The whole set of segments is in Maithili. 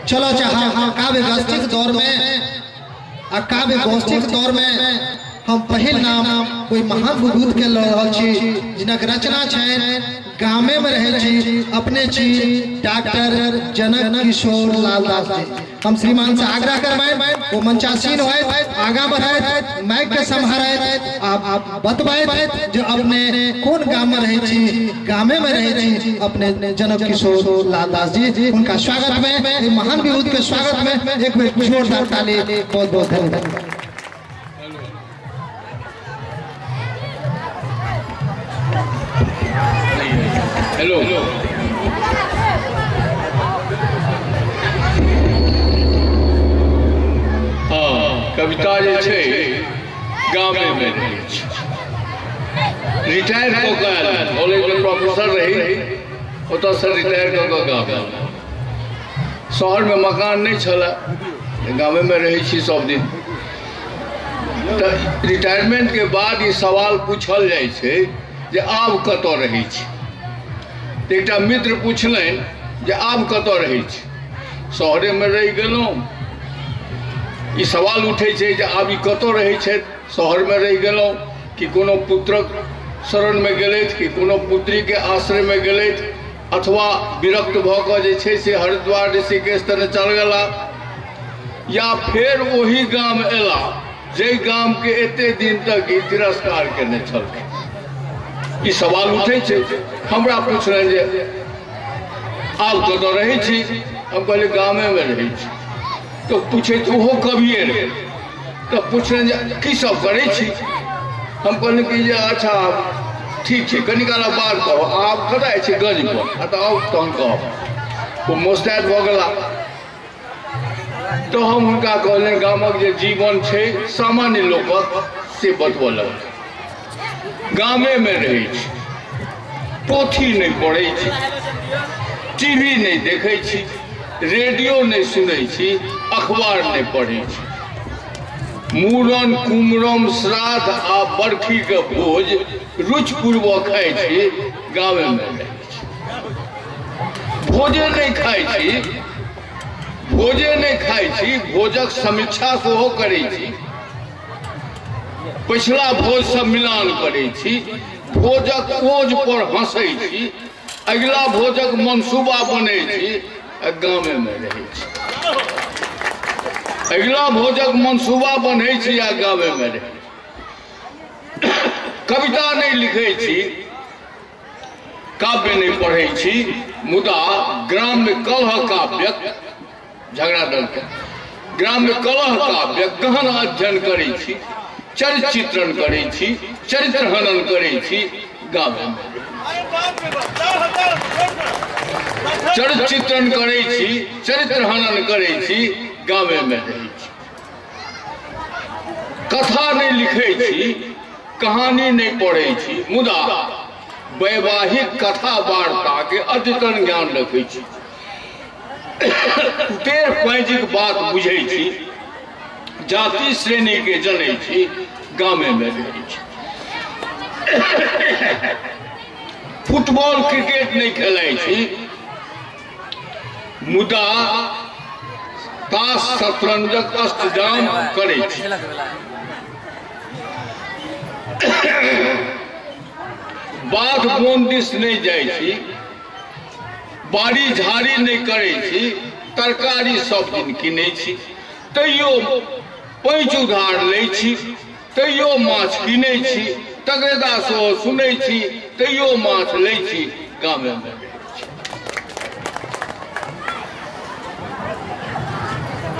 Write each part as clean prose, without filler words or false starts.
चलो चाह काव्य गोष्ठीक दौर में आ काव्य गोष्ठीक दौर में हम पहिल नाम कोई महान विभूत के ल रहल छी जिनक रचना छनि गामे में रहे छी अपने छी डॉक्टर जनक किशोर लाल दास जी। हम श्रीमान से आग्रह करबै वो मंचासीन होइत आगा बढ़ैत माइक के सम्हारैत आप बतबैत जो अपने कोन गाम में रहे छी गामे में रहे छी अपने जनक किशोर लाल दास जी। उनका स्वागत में महान विभूत के स्वागत में एक बेर जोरदार ताली। बहुत बहुत धन्यवाद। हेलो हाँ, कविता जे छै गामे में रहै छै। रिटायर कऽ कऽ आयल, कॉलेजमे प्रोफेसर रही, ओतऽसँ रिटायर कऽ कऽ गाम आयल। शहरमे मकान नहि छलए, गामेमे रहै छी सब दिन। तऽ रिटायरमेंटके बाद ई सवाल पूछल जाइ छै जे आब कतऽ रहै छी। एकटा मित्र पुछलनि जे आब कतऽ रहै छी, शहरेमे रहि गेलहुँ। ई सवाल उठै छै जे आब ई कतऽ रहै छथि, शहरमे रहि गेलहुँ कि कोनो पुत्रक शरणमे गेलथि कि कोनो पुत्रीके आश्रयमे गेलथि, अथवा विरक्त भऽ कऽ जे छै से हरिद्वार ऋषिकेश तने चल गेला, या फेर ओही गाम अयला जाहि गामके एते दिन तक ई तिरस्कार केने छलखिन। ई सवाल उठै छै। हमरा पुछलनि जे आब कतऽ रहै छी, हम कहलियै गामेमे रहै छी। तऽ पूछै ओहो कविए रहै, तऽ पुछलनि जे की सब करै छी। हम कहलियै कि जे अच्छा ठीक छै, कनी काल बाद कहब, आब कतऽ जाइ छी गंजपर, आ तऽ आउ तहन कहब। ओ मोस्तैद भऽ गेला। तऽ हम हुनका कहलियनि गामक जे जीवन छै सामान्य लोकक से बतबऽ लगल। गामेमे रहै छी, पोथी नहि पढ़ै छी, टीवी नहि देखै छी, रेडियो नहि सुनै छी, अखबार नहि पढ़ै छी। मूड़न कुमरम श्राद्ध आ बरखीके भोज रुचिपूर्वक खाइ छी, गामेमे रहै छी। भोजे नहि खाइ छी, भोजे नहि खाइ छी, भोजक समीक्षा सेहो करै छी, पिछला भोजसँ मिलान करै छी, भोजक ओज पर हँसै छी, अगिला भोजक मनसूबा बनै छी, गामेमे रहै छी। अगिला भोजक मनसूबा बनै छी आ गामेमे रहै छी। कविता नहि लिखै छी, काव्य नहि पढ़ै छी, मुदा ग्राम्य कलह काव्यक झगड़ा दलके ग्राम्य कलह काव्यक गहन अध्ययन करै छी, चरित्र चित्रण करै छी, चरित्र हनन करै छी, गामेमे चरित्र चित्रण करै छी, चरित्र हनन करै छी, गामेमे रहै छी। कथा नहि लिखै छी, कहानी नहि पढ़ै छी, मुदा वैवाहिक कथा वार्ताके अद्यतन ज्ञान रखै छी, उतेर पैंजिक बात बुझै छी, जाति श्रेणी के जनै छी, गामेमे रहै छी। फुटबॉल क्रिकेट नहि खेलाइ छी, मुदा ताश शतरंजक अष्टजाम करै छी। बाध बोन दिस नहि जाइ छी, बाड़ी झाड़ी नहि करै छी, तरकारी सब दिन किनै छी, तैयो पैंच उधार लै छी, तैयो माछ किनै छी, तगेदा सेहो सुनै छी, तैयो माछ लै छी, गामेमे रहै छी।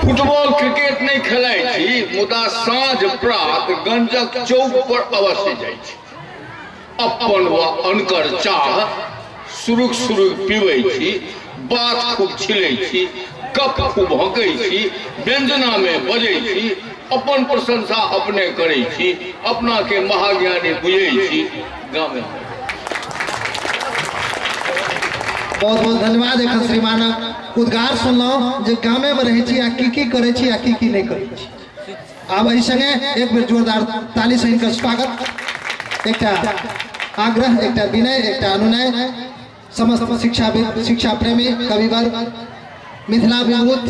फुटबॉल क्रिकेट नहि खेलाइ छी, मुदा साँझ प्रात गंजक चौक पर अवश्य जाइ छी, अपन वा अनकर चाह सुरुक सुरुक पीबै छी, बात खूब छिलै छी, गप खूब हँकै छी, व्यंजनामे बजै छी, अपन प्रशंसा अपने करै छी, अपनाके महाज्ञानी बुझै छी, गामे। बहुत बहुत धन्यवाद। एखन श्रीमानक उद्गार सुनलहुँ जे गामेमे रहै छी आ की की करै छी आ की की नहि करै छी। आब एहि संगे एक बेर जोरदार ताली से हिनकर स्वागत। एकटा आग्रह, एकटा विनय, एकटा अनुनय, समस्त शिक्षाविद, शिक्षा प्रेमी, कविवर मिथिला विभूत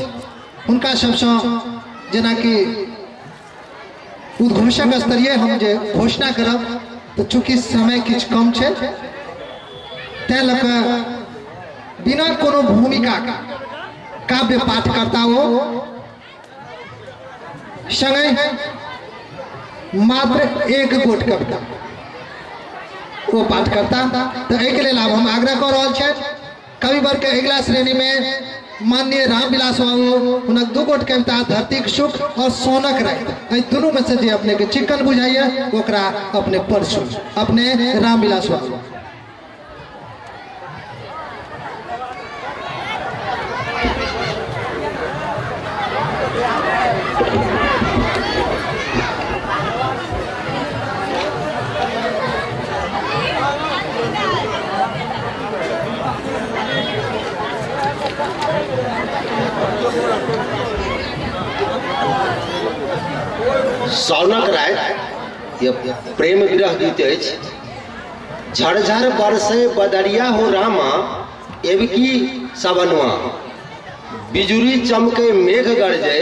हुनका सबसँ जेनाकि उद्घोषक स्तरीय हम जे घोषणा करब तो चूँकि समय किछु कम छै तैं लऽ कऽ बिना कोनो भूमिका काव्य पाठ करता ओ संगे मात्र एक गोट कविता वो पाठ करता। तो एहिके लेल आब हम आग्रह कऽ रहल छथि कविवर के अगिला श्रेणी में माननीय रामविलास बाबू हुनक दू गोट कविता धरतीक सुख और सोनक राति, एहि दुनू में से जे अपने के चिकन बुझाइए ओकरा अपने परसू अपने रामविलास बाबू। सौनक राति यह प्रेम विरह गीत अछि। झरझर बरसे बदरिया हो रामा एबकी सवनवा, बिजुरी चमके मेघ गरजे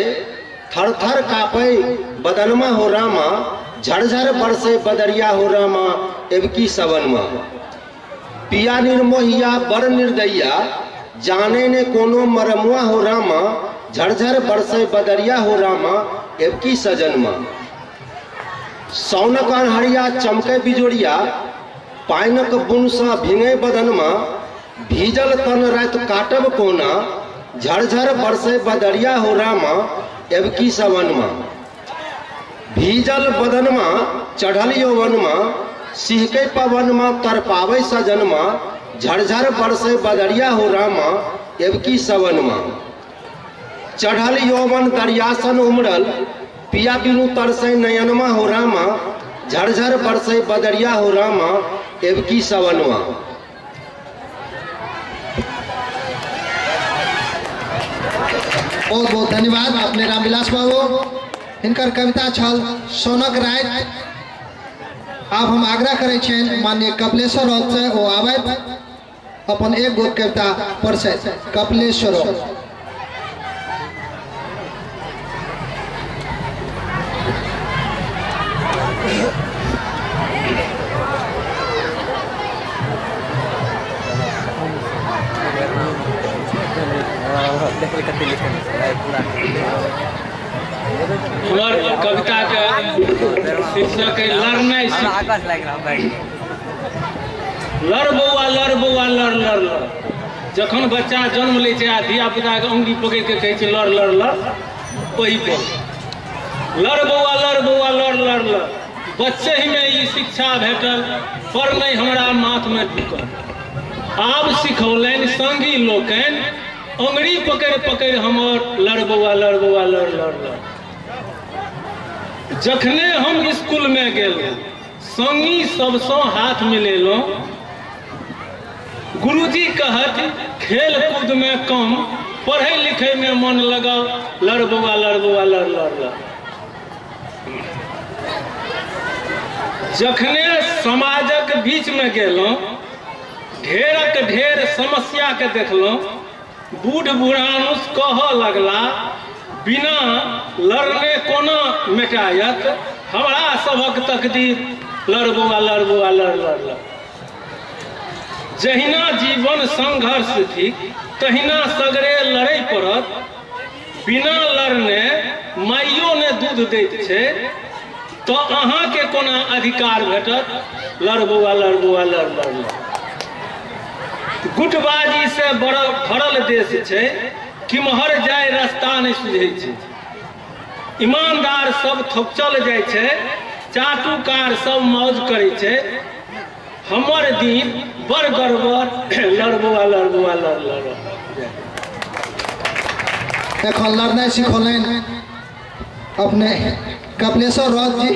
थर थर कापे बदनमा हो रामा, झरझर बरसे बदरिया हो रामा एबकी सवनवा। पिया निर्मोहिया बड़ निर्दैया जाने ने कोनो मरमुआ हो रामा, झरझर बरसे बदरिया हो रामा एबकी सजनमा। सौनक अन्हरिया चमके बिजोरिया पानिक बुनसँ भिंगे बदनमा, भीजल तन राति काटब कोना झरझर बरसे बदरिया हो रामा एबकी सवनमा। भीजल बदनमा चढ़ल यौवनमा सिहके पवनमा तरपाबै सजनमा, झरझर बरसे बदरिया हो रामा एबकी सवनमा। चढ़ल यौवन दरियासन उमड़ल पिया बिनु तरसे नयनमा हो रामा, झरझर बरसे बदरिया हो रामा एबकी सवनवा। बहुत बहुत धन्यवाद अपने रामविलास बाबू। हिनकर कविता छल सोनक राति। आब हम आग्रह करै छियनि माननीय कपिलेश्वर रौत से ओ आबथि अपन एक गोट कविता पढ़सथि। कपिलेश्वर रौत। कविता के शीर्षक है लड़नाइ। लड़ बौआ लड़ बौआ लड़ लड़ लड़। जखन बच्चा जन्म लै छै आ धिया पुता के अंगुरी पकड़ि के कहै छै लड़ लड़ लड़, ओहि पर लड़ बौआ लड़ बौआ लड़ लड़ लड़। बच्चे ही में ई शिक्षा भेटल पर नहीं हमरा माथ में ढुकल। आब सिखौलनि संगी लोकनि अंगुरी पकड़ि पकड़ि हमर लड़ बौआ लड़ बौआ लड़ लड़ लड़। जखने हम स्कूल में गेलहुँ संगी सबसँ हाथ मिलेलहुँ, गुरुजी कहत खेल कूद में कम पढ़े लिखे में मन लगाओ, लड़ बौआ लड़ बौआ लड़ लड़ लड़। जखने समाजक बीच में गेलहुँ ढेरक ढेर समस्या के देखलहुँ, बूढ़ बुढ़ानुस कहऽ लगला बिना लड़ने कोना मेटायत हमरा सभक तकदीर, लड़ बौआ लड़ बौआ लड़ लड़ लड़। जहिना जीवन संघर्ष थिक तहिना सगरे लड़ै पड़त, बिना लड़ने माइयो ने दूध दैत छै तो अहाँके कोना अधिकार भेटत, लड़ बौआ लड़ बौआ लड़ लड़ लड़। गुटबाजी से भरल देश छै, किम्हर जाय रास्ता नहीं सुझै छै, ईमानदार सब थोपचल जाइ छै, चाटुकार सब मौज करै छै, हमर दिन बड़ गड़बड़, लड़ बौआ लड़ बौआ लड़ लड़। एखन लड़नाइ सिखौलनि अपने कपिलेश्वर रौत जी,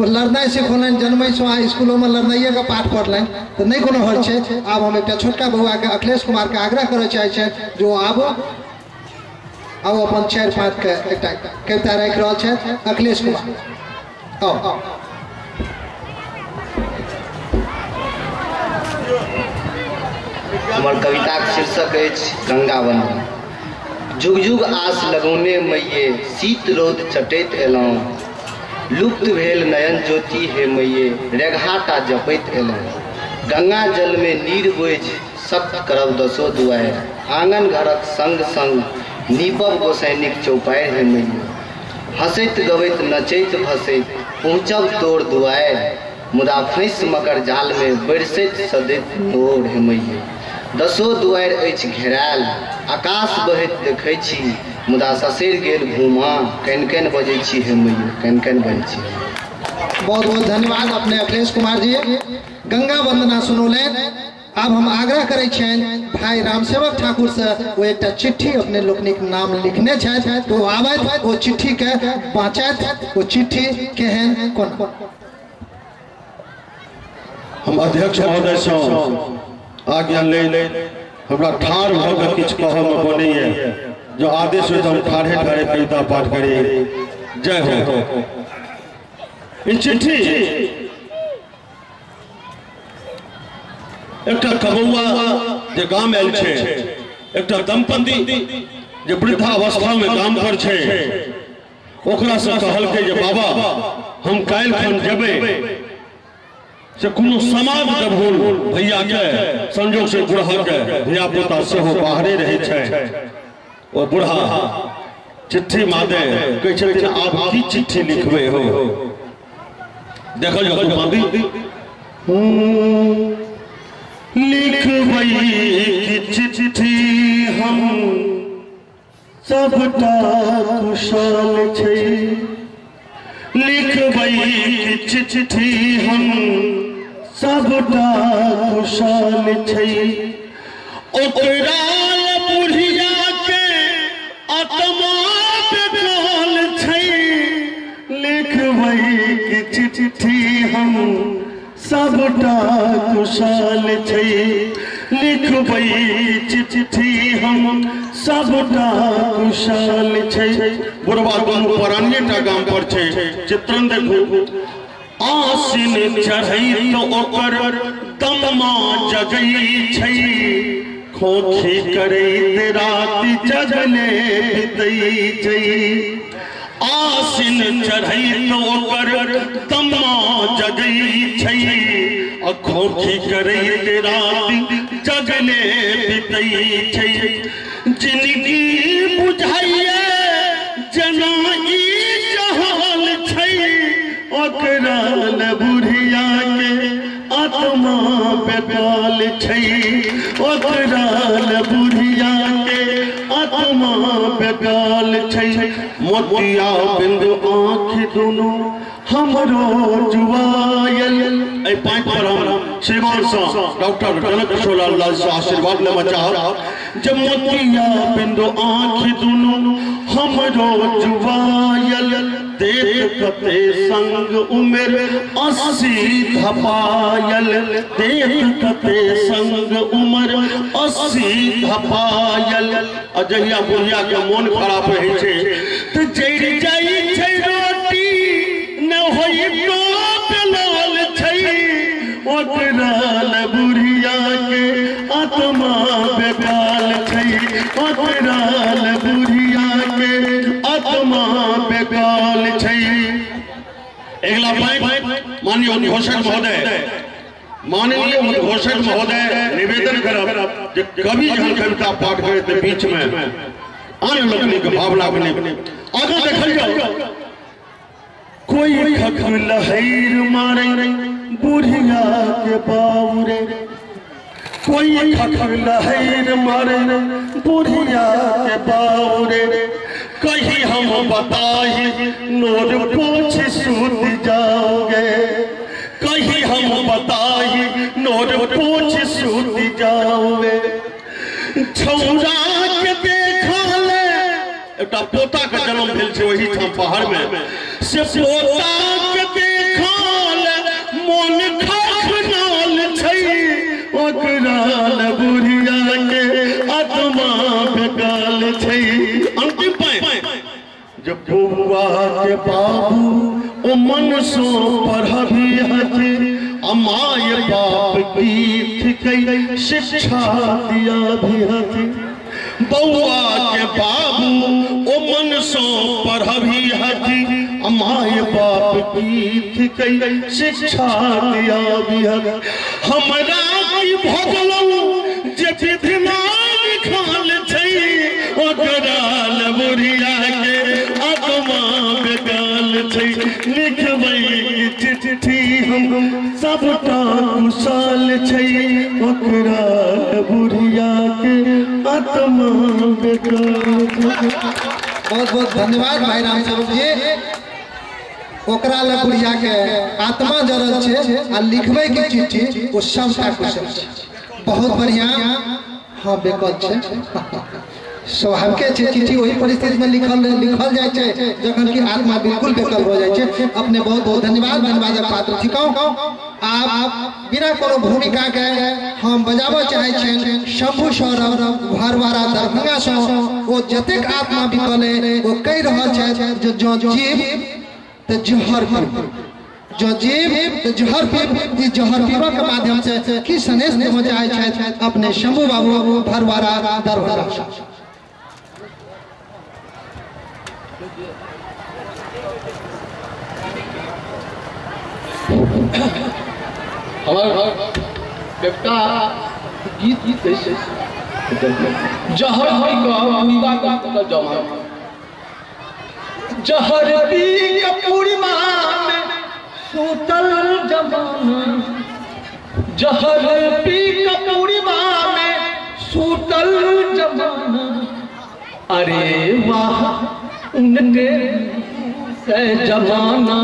लड़नाइ सिखौलनि जन्मैसँ आ स्कूलोमे लड़नाइएके पाठ पढ़लनि तऽ नहि कोनो हर्ज छै। आब हम एकटा छोटका बौआके अखिलेश कुमारके आग्रह करय चाहै छियनि जे ओ आबो आ ओ अपन 4 5 के एकटा कविता राखि रहल छथि। अखिलेश कुमार आओ। हमर कविताक शीर्षक अछि गंगा वंदन। जुग जुग आस लगौने मैये शीत रौद चटैत एलहुँ, लुप्त भेल नयन ज्योति हे मैये रेघाटा जपैत एलहुँ। गंगा जल में नीर बोझि सख्त करब दसो दुआरि, आंगन घरक संग संग नीपब गोसैनिक चौपारि हे मैये। हँसैत गबैत नचैत भसैत पहुँचब तोर दुआरि, मुदा फँसि मकर जाल में बरसैत सदैत नोर हे मैये। दसो दुआरि अछि घेरायल आकाश बहैत देखै छी, मुदा ससरि गेल भूमा कनि कनि बजै छी हे मैये, कनि कनि बजै छी। बहुत बहुत धन्यवाद अपने अखिलेश कुमार जी, गंगा वंदना सुनौलनि। आब हम आग्रह करै छियनि भाई रामसेवक ठाकुर से वो एकटा चिट्ठी अपने लोकनिक नाम लिखने छथि, तो आबथि ओ चिट्ठी के बाँचथि, ओ चिट्ठी केहन कोना। हम अध्यक्ष महोदय से आज्ञा ले हमरा ठाढ़ भऽ कऽ किछु कहऽमे बनैए, जो आदेश हो हम ठाढ़े ठाढ़े कविता पाठ करी। जय हो। ई चिट्ठी एकटा कबौआ जे गाम आयल छै, एकटा दंपति जे वृद्धावस्था में गाम पर छै, ओकरा से कहलकै जे बाबा हम काल्हि खन जेबै से कोनो समाज देबहुन भैया के, संजोग से बुढ़ा के धिया पुता सेहो बाहरे रहै छै। ओ बुढ़ा चिट्ठी मादे कहै छथिन आब की चिट्ठी लिखबै हो, देखल जो लिखबै की चिट्ठी हम सबटा कुशल छै, लिखबै की चिट्ठी हम सबटा कुशल छै, ओकरा बुढ़िया के आत्मा बेकल छै, लिखबै की चिट्ठी हम सबटा कुशल छै, लिखबै चिट्ठी हम सबटा कुशल छै। बुढ़वा दुनू परानिएटा गाम पर छै। चित्रण देखू, आसिन चढ़ैत ओकर दमा जगै छै, खोखी करैत राति जगले बितै छै, आसिन चढ़ैत ओकर दमा जगै छै, आ खोखी करैत राति जगले बितै छै। जिनगी बुझाइए जना ई जहान छै, ओकरा बुढ़िया के आत्मा बेकाल छै, ओकरा बुढ़िया के आत्मा बेकाल छै। मोतिया बिंदु आँखि दुनू हमरो जुआयल। एहि पाँच पर हम श्रीमान सँ डॉक्टर जनक किशोर लाल से आशीर्वाद लेना चाहब जे मोतिया बिंदु आँखि दुनू हमरो जुआयल, देख कते संग उमेर 80 धपायल, देख कते संग उमर 80 धपायल। आ जहिया बुढ़िया के मोन खराब रहै छै तऽ जरि जाइ छै रोटी न होई बेलाल छै, ओकरा बुढ़िया के आत्मा बेकाल छै, ओकरा बुढ़िया के आत्मा बेकाल छै। अगला पॉइंट माननीय उद्घोषक महोदय, माननीय उद्घोषक महोदय निवेदन करब जे कवि जहन कविता पाठ करे तऽ बीच में आन लोकनिक भावना बने। आगाँ देखल जाओ, कोई खख लहर मारे बुढ़िया के बाबरे, कोई खख लहर मारे बुढ़िया के बाबरे, कहीं हम बताई नोर पोछ सूत जाओगे, कहीं हम बताई नोर पोछ सूत जाओगे। छौड़ा के देखा ले, एकटा पोता के जन्म भेल छै ओहि ठाम पहाड़ में, से पोता के देखा ले मोन खखनाल छै, ओकरा बुढ़िया के आत्मा बेकाल छै। अंतिम पाँच, जब बउआ के बाबू ओ मन सो पढ़बी हथि, अमाय बाप की थिकै शिक्षा दिया भी हथि, बउआ के बाबू My बाप की थिकै शिक्षा दिया बिहक हमरा की भजलौ जे विधना लिखल छै ओकरा बुढ़िया के आत्मा बेकाल छै लिखबै चिट्ठी हम सबटा कुशल छै ओकरा बुढ़िया के आत्मा बेकाल छै। बहुत बहुत धन्यवाद भाई राम स्वरूप जी। ओकरा लग बुढ़िया के आत्मा जरल छै आ लिखबै के चिट्ठी ओ सबटा कुशल छै। बहुत बढ़िया। हाँ बेकल छै, स्वाभाविक छै चिट्ठी वही परिस्थिति में लिखल लिखल जाय छै जखन कि आत्मा बिल्कुल बेकल हो जाय छै। अपने बहुत बहुत धन्यवाद, धन्यवादक पात्र थिकौं। आप बिना कोनो भूमिका के हम बजाबऽ चाहै छियनि शंभू सौरभ भरवारा दरभंगा सँ। ओ जतेक आत्मा बिकल ओ कहि रहल छथि जे जँ जीव तऽ जहर पीब, जँ जीव तऽ जहर पीब। ई जहर पीबऽ के माध्यम से की सन्देश देबऽ चाहै छथि अपने शंभू बाबू भरवारा दरभंगा सँ। हमार बेटा गीत गीत कैसे जहर पी का पूर्णिमा का जमाना, जहर पी का पूर्णिमा में सूतल जमाना, जहर पी का पूर्णिमा में सूतल जमाना। अरे वाह उनके से जमाना,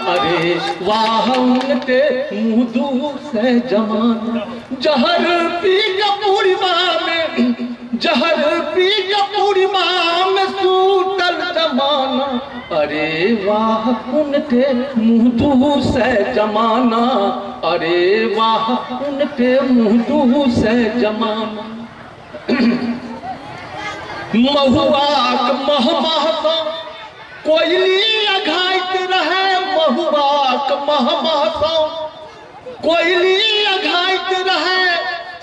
अरे वाह उनके मुँह दूर से जमाना। जहर पी का पूर्णिमा में, जहर पी का पूर्णिमा में सूतल जमाना। अरे वाह उनके मुँह दूर से जमाना, अरे वाह उनके मुँह दूर से जमाना। महुआक मह मह कोयली अघाइत रहे, महुआक मह मह कोयली अघाइत रहे।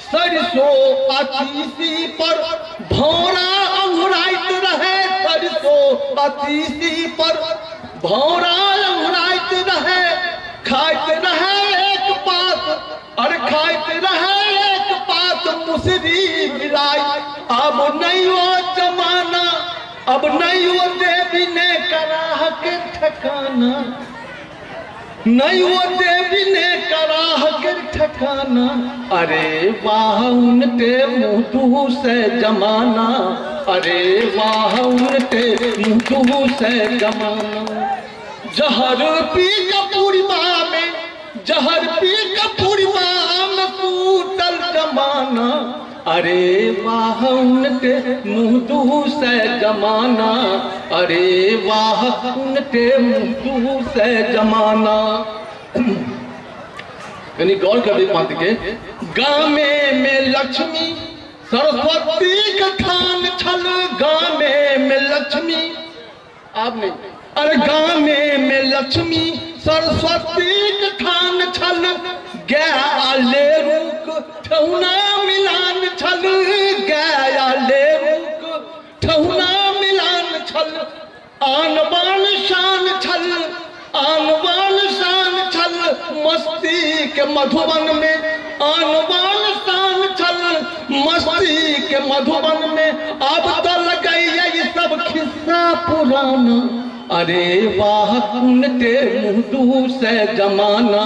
सरसों आ तीसी पर भौरा अंघुराइत रहे, सरसों आ तीसी पर भौरा अंघुराइत रहे। खाइत रहे एक पात, अरे खाइत रहे एक पात मुसरी मिलाई। अब नहीं वो जमाना, अब नहीं वो देवी ने कराह के ठकाना, नहीं वो देवी ने कराह के ठकाना। अरे वाह उनके मुँह दूर से जमाना, अरे वाह उनके मुँह दूर से जमाना। जहर पी का पूर्णिमा में, जहर पी का पूर्णिमा में सूतल जमाना। अरे वाह उनके मुँह दूर से जमाना, अरे वाह उनके मुँह दूर से जमाना। यानी गौर कर पंत के गामे में लक्ष्मी सरस्वती का थान छल, गामे में लक्ष्मी आप नहीं, अरे गामे में लक्ष्मी सरस्वती का थान छल। गया ले रूक ठहुना मिलान छल, गया ले रूक ठहुना मिलान छल। आन बान शान छल, आन बान शान छल मस्ती के मधुबन में, आन बान शान छल मस्ती के मधुबन में। अब तो लगैया ये सब खिस्सा पुराना। अरे वाह उनके मुँह दूर से जमाना,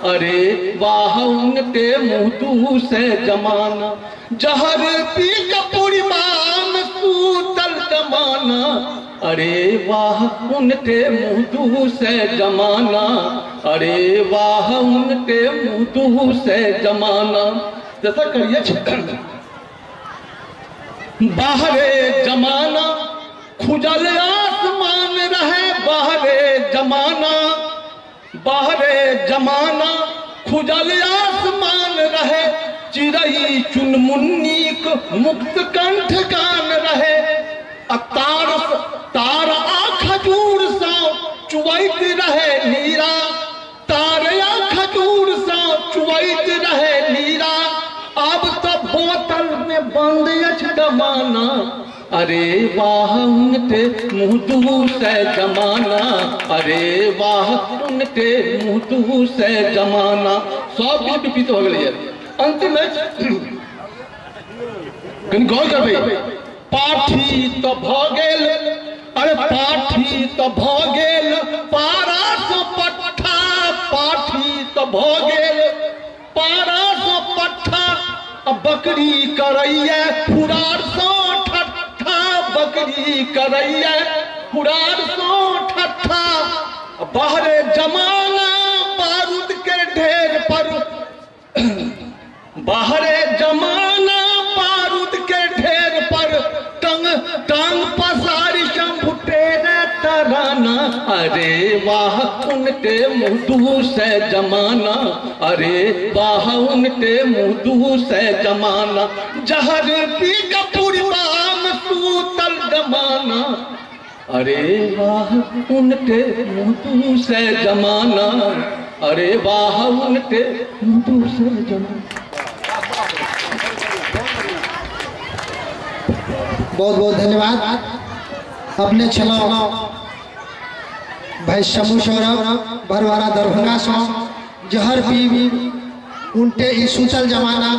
अरे वाह उनके मुँह दूर से जमाना। जहर पी का पूर्णिमा में सूतल जमाना, अरे वाह उनके मुँह दूर से जमाना, अरे वाह उनके मुँह दूर से जमाना। जैसा करिए बाहरे जमाना खुजल आसमान रहे, बाहरे जमाना, बाहरे जमाना खुजल आसमान रहे। चिड़ई चुनमुन्नीक मुक्त कंठ गान रहे, तार तार आ खजूर सा चुवैत रहे नीरा, तार आ खजूर सा चुवैत रहे नीरा। अब तो बोतल में बंद अछि जमाना, अरे वाह उनते मुँह दूसै जमाना, अरे वाह उनते मुँह दूसै जमाना। सब किछु विपरीत भऽ गेलैए। अंतिम कनि गौर करबै, पाठी तऽ भऽ गेल, अरे पाठी तऽ भऽ गेल पारा सँ पट्ठा, पाठी तऽ भऽ गेल पारा सँ पट्ठा, बकरी करैया फुरार सँ ठट्ठा, बकरी करैया फुरार सँ ठट्ठा। बाहरे जमाना बारूद के ढेर पर, बाहरे जमाना बारूद के ढेर पर, टंग टांग पसारी शंभु तेरे तराना, अरे वाह उनते मुँह दूसै जमाना, अरे वाह उनते मुँह दूसै जमाना। जहर पी कपूरबा में सूतल जमाना, अरे वाह उनते मुँह दूसै जमाना, अरे वाह उनते मुँह दूसै जमाना। बहुत बहुत धन्यवाद। अपने छलहुँ भाई शंभु सौरभ भरवारा दरभंगा सँ, जहर पी उनटे ई सूतल जमाना,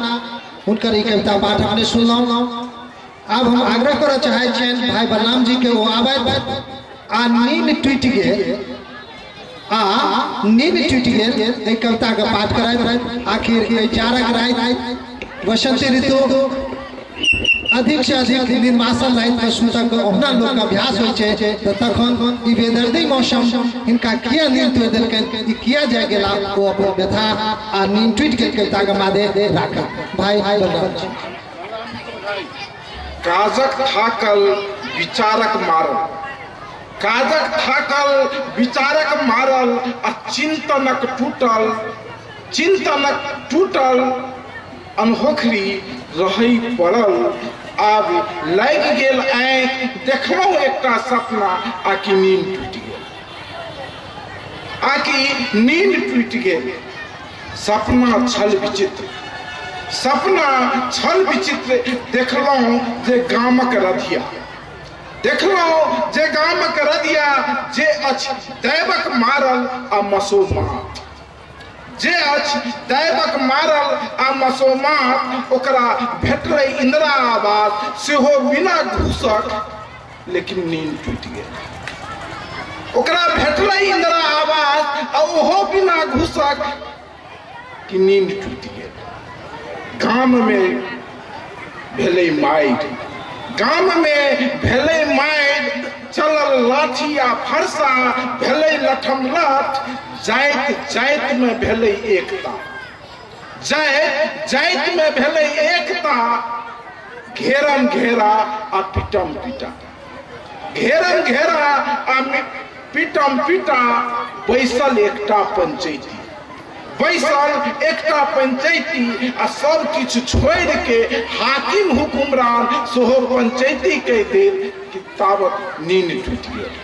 हुनकर ई कविता पाठ अपने सुनलहुँ। आब हम आग्रह करऽ चाहै छियनि भाई बलराम जी के, ओ आबथि आ नींद टूटि गेल, आ नींद टूटि गेल एहि कविता के पाठ करथि। आखिर एहि जाड़क राति वसंत ऋतु अधिक से अधिक निर्वासन राति में सुतक ओहुना लोक अभ्यास होइ छै, तऽ तखन ई बेदर्दी मौसम हिनका किया नींद तोड़ि देलकनि, ई किया जाय गेला, ओ अपन व्यथा आ नींद टूटि गेल कविता के मादे राखल। भाई बलराम जी। काजक थाकल विचारक मारल, काजक थाकल विचारक मारल, आ चिंतनक टूटल, चिंतनक टूटल अनहोखरी रही पड़ल। आब लागि गेल आँखि, देखलहुँ एकटा सपना, आकि नींद टूटि गेल, आकि नींद टूटि गेल। सपना छल विचित्र, सपना छल विचित्र, देखलहुँ जे गामक रधिया, देखलहुँ जे गामक रधिया, जे अछि दैवक मारल आ मसोमात, जे अछि दैवक मारल आ मसोमात, ओकरा भेटलै इंदिरा आवास सेहो बिना घूसक, लेकिन नींद टूटि गेल। ओकरा भेटलै इंदिरा आवास आ ओहो बिना घूसक, कि नींद टूटि गेल। गाम में भेलै मारि, गाम में भेलै मारि, चलल लाठी आ फरसा, भेलै लठम लठ, जाइत जाइत में भेलै एकता, जाइत जाइत में भेलै एकता, घेरम घेरा आ पिटम पिटा, घेरम घेरा आ पिटम पिटा, बैसल एकटा पंचैती, बैसल एकटा पंचैती, आ सब किछु छोड़ि के हाकिम हुकुमरान सेहो पंचैती कहि देल कि ताबत नींद टूटि गेल।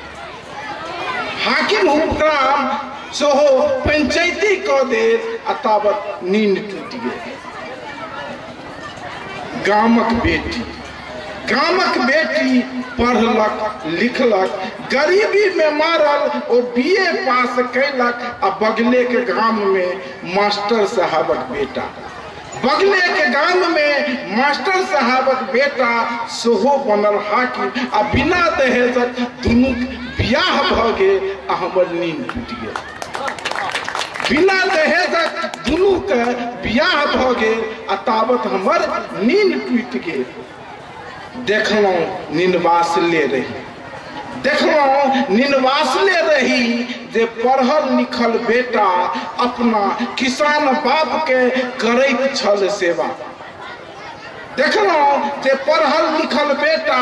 हाकिम हुकुमरान सेहो पंचैती कऽ देल आ ताबत नींद टूटि गेल। गामक बेटी, गामक बेटी पढ़लक लिखलक, गरीबी में मारल ओ बीए पास कैलक, आ बगले के गाम में मास्टर साहबक बेटा, बगले के गाम में मास्टर साहबक बेटा सेहो बनल हाकिम, आ बिना दहेजक दुनू बियाह भऽ गेल आ हमर नींद टूटि गेल। बिना दहेजक दुनू के बियाह भऽ गेल आ ताबत हमर नींद टूटि गेल। देखलहुँ निनवासले रही, देखलहुँ निनवासले रही जे पढ़ल लिखल बेटा अपना किसान बाप के करैत छल सेवा, देखलहुँ जे पढ़ल लिखल बेटा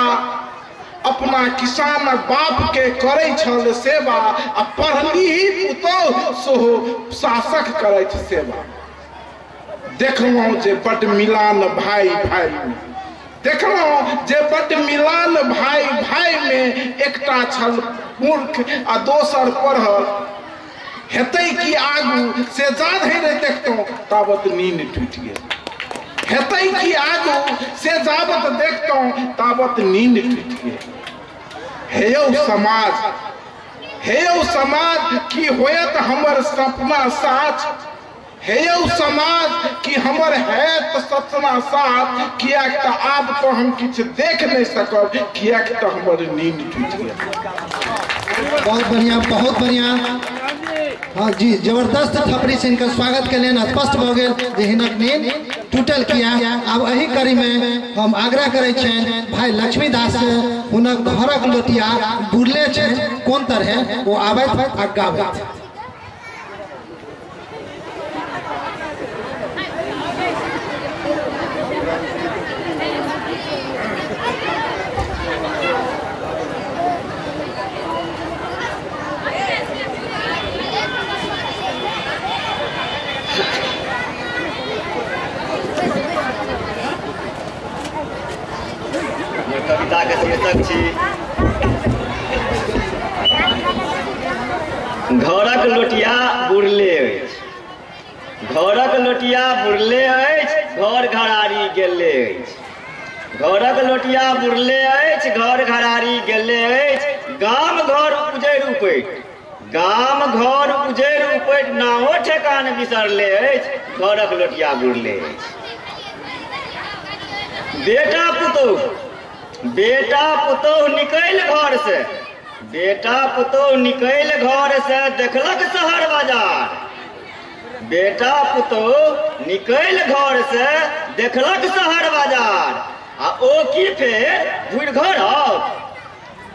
अपना किसान बाप के करै छल सेवा, आ पढ़ली पुतोहु सेहो शासक करैत सेवा। देखलहुँ जे बड मिलान भाई भाई में, देखलहुँ जे बड मिलान भाई भाई में, एकटा छल मूर्ख आ दोसर पढ़ल, हेतै कि आगू से जा धरि देखतहुँ ताबत नींद टूटि गेल। हेतै की आगू से जाबत देखतहुँ ताबत नींद टूटि गेल। हे यौ समाज, हे यौ समाज की होयत हमर सपना साच, हे यौ समाज की हमर हैत सपना साच, किएक तऽ आब तो हम किछु देख नहीं सकब, किएक तऽ हमर नींद टूटि गेल। बहुत बढ़िया, बहुत बढ़िया। हाँ जी, जबरदस्त थपड़ी से इनका स्वागत के लिए स्पष्ट भ गेल जे हिनक नींद टूटल किया। आब एही कड़ी में हम आग्रह करै छियनि भाई लक्ष्मीदास से हुनक घरक लोटिया बुरले छनि कोन तरहे ओ आबैत आ गाबैत। कविता के शीर्षक छी घरक लोटिया बुरले अछि, घरक लोटिया बुरले अछि, घर घरारी गेले अछि, घरक लोटिया बुरले अछि, घर घरारी गेले अछि, गाम घर उजैड़ उपैट, गाम घर उजैड़ उपैट नाओ ठेकान बिसरले अछि, घरक लोटिया बुरले अछि। बेटा पुतोहु, बेटा पुतोहु निकलि घर से, बेटा पुतोहु निकलि घर से देखलक शहर बाजार, बेटा पुतोहु निकलि घर से देखलक शहर बाजार, आ ओ की फेर घुरि घर आओत,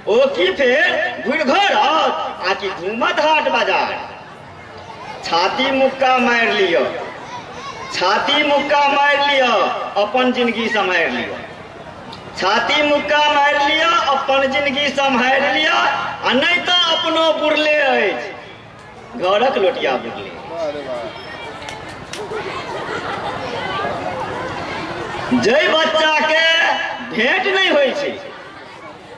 ओ की फेर घुरि घर आओत, आ कि घूमत हाट बाजार। छाती मुक्का मारि लिअ, छाती मुक्का मारि लिअ, अपन जिंदगी सम्हारि लिअ, छाती मुक्का मारि लिअ, अपन जिंदगी सम्हारि लिअ, आ नहि तऽ अपनो बुरले अछि, घरक लोटिया बुरले। जै बच्चा के भेंट नहि होइ छै,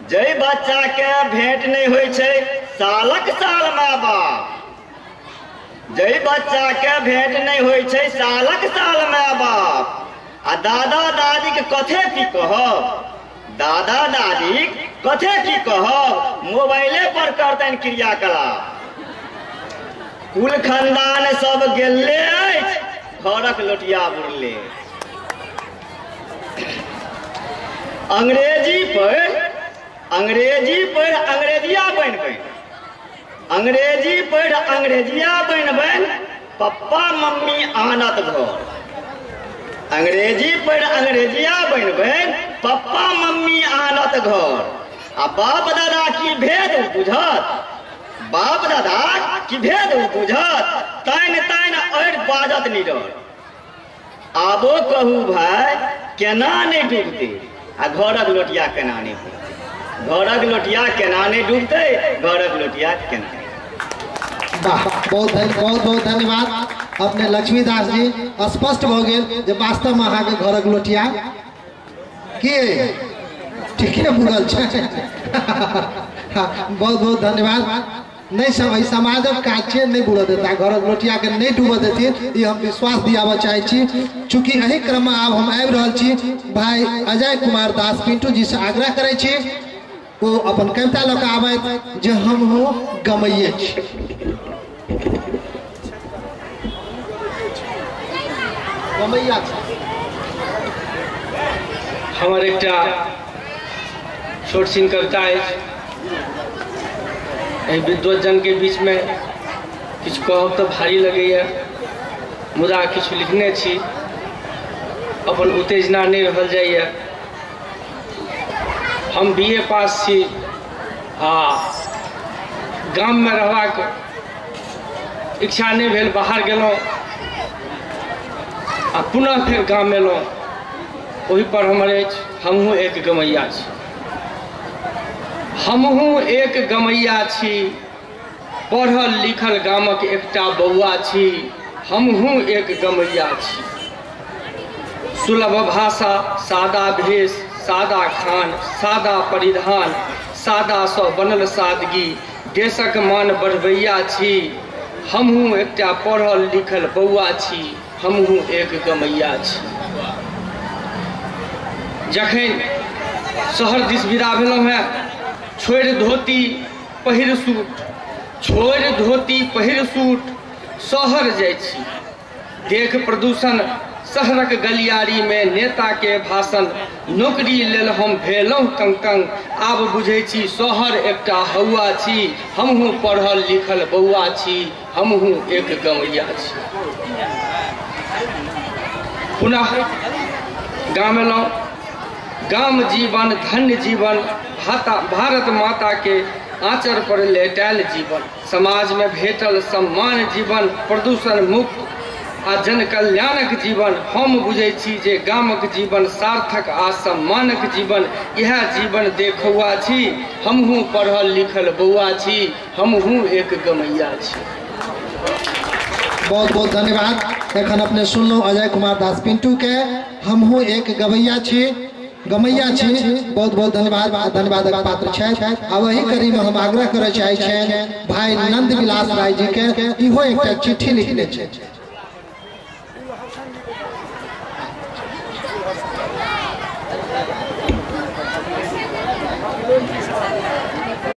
जै बच्चा के भेंट नहि होइ छै सालक साल माय बाप, जै बच्चा के भेंट नहि होइ छै सालक साल माय बाप, आ दादा दादी के कथे की कहब, दादा दादी कथे की कहब, मोबाइले पर करतनि क्रियाकलाप। कुल खानदान सब गेले अछि, घरक लोटिया बुरले। अंग्रेजी पढ़, अंग्रेजी पढ़ अंग्रेजिया बनि बनि, अंग्रेजी पढ़ अंग्रेजिया बनि बनि पप्पा मम्मी आनत घर, अंग्रेजी पढ़ अंग्रेजिया बनि बनि पप्पा मम्मी आनत घर, आ बाप दादा की भेद बुझत, बाप दादा की भेद बुझत, तानि तानि अड़ि बाजत निडर। आबो कहू भाई केना नहि डूबतै, आ घरक लोटिया केना नहि डूबतै, घरक लोटिया केना नहि डूबतै, घरक लोटिया केना। वाह, बहुत बहुत बहुत धन्यवाद अपने लक्ष्मीदास जी। स्पष्ट भ गेल जे वास्तव में अहाँके घरक लोटिया के ठीके बुरल छै। बहुत बहुत धन्यवाद। नहीं सब समाजक काज छै, नहीं बुरऽ देता, घरक लोटिया के नहीं डूबऽ देथिन, ई हम विश्वास दियाबऽ चाहै छी। चूँकि एहि क्रम में आब हम आबि रहल छी भाई अजय कुमार दास पिंटू जी से आग्रह करै छी ओ अपन कविता लऽ कऽ आबैत जे हमहूँ गमैये छी। गमैया छी। हमर एकटा छोट छिन कविता अछि। एहि विद्वज्जन के बीच में किछु कहब तऽ भारी लगैए, मुदा किछु लिखने छी, अपन उत्तेजना नहि रहल जाइए। हम BA पास छी आ गाममे रहबाक इच्छा नहि भेल, बाहर गेलहुँ आ पुनः फेर गाम एलहुँ। ओहि पर हमर अछि हमहूँ एक गमैया छी, हमहूँ एक गमैया छी, पढ़ल लिखल गामक एकटा बौआ छी, हमहूँ एक गमैया छी। सुलभ भाषा, सादा भेष, सादा खान, सादा परिधान, सादासँ बनल सादगी, देशक मान बढ़बैया छी, हमहूँ एकटा पढ़ल लिखल बौआ छी, हमहूँ एक गमैया छी। जखन शहर दिस विदा भेलहुँ हेँ, छोड़ि धोती पहिर सूट, छोड़ि धोती पहिर सूट शहर जाइ छी, देख प्रदूषण शहरक गलियारी में नेता के भाषण, नौकरी लेल हम भेलहुँ कंकंग, आब बुझै छी शहर एकटा हौआ छी, हमहूँ पढ़ल लिखल बौआ छी, हमहूँ एक गवैया छी। पुनः गाम एलहुँ। गाम जीवन धन्य जीवन, भारत माता के आंचर पर लेटायल जीवन, समाज में भेटल सम्मान जीवन, प्रदूषण मुक्त आ जन कल्याणक जीवन। हम बुझै छी जे गामक जीवन सार्थक आ सम्मानक जीवन, इएह जीवन देखौआ छी, हमहूँ पढ़ल लिखल बौआ छी, हमहूँ एक गमैया छी। बहुत बहुत धन्यवाद। एखन अपने सुनलहुँ अजय कुमार दास पिंटू के हमहूँ एक गवैया छी, गमैया छी। बहुत बहुत धन्यवाद, धन्यवादक पात्र छथि। आ वही कड़ी में हम आग्रह करय चाहै छियनि भाई नंद विलास राय जी के, इहो एकटा चिट्ठी लिखने छथि।